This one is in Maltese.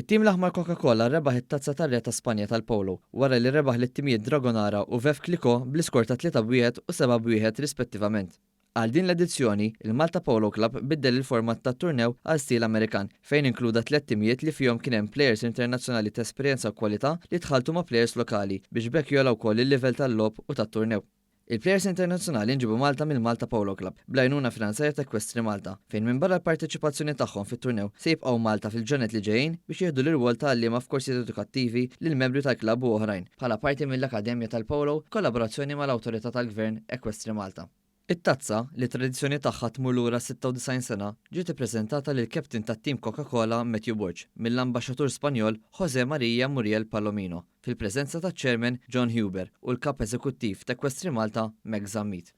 It-tim l-aħmar Coca-Cola rebaħ it-Tazza tar-Re ta' Spanja tal-Polo wara li rebaħ lit-timijiet Dragonara u Veuve Clicquot bl-iskor ta' 3-1 u 7-1 rispettivament. Għal din l-edizzjoni, il-Malta Polo Club biddel il-format tat-turnew għal stil Amerikan fejn inkluda tliet timijiet li fihom kien hemm plejers internazzjonali ta' esperjenza u kwalità li tħalltu ma' plejers lokali biex b'hekk jogħla wkoll il-livell tal-logħob u tat-turnew. Il-plejers internazzjonali nġiebu Malta mill-Malta Polo Club bl-għajnuna finanzjarja ta' Equestri Malta fejn minbarra l-parteċipazzjoni tagħhom fit-turnew se jibqgħu Malta fil-ġranet li ġejjin biex jieħdu l-irwol ta' għalliema f'korsijiet edukattivi lill-membri tal-klabb u oħrajn bħala parti mill-Akkademja tal-Polo b'kollaborazzjoni mal-Awtorità tal-Gvern Equestri Malta. It-tazza, li t-tradizzjoni tagħha tmur lura 96 sena, ġiet ippreżentata lill-captain tat-tim Coca-Cola Matthew Borg mill-Ambaxxatur Spanjol José María Muriel Palomino fil-preżenza taċ-Chairman John Huber u l-Kap Eżekuttiv t'Equestri Malta Max Zammit.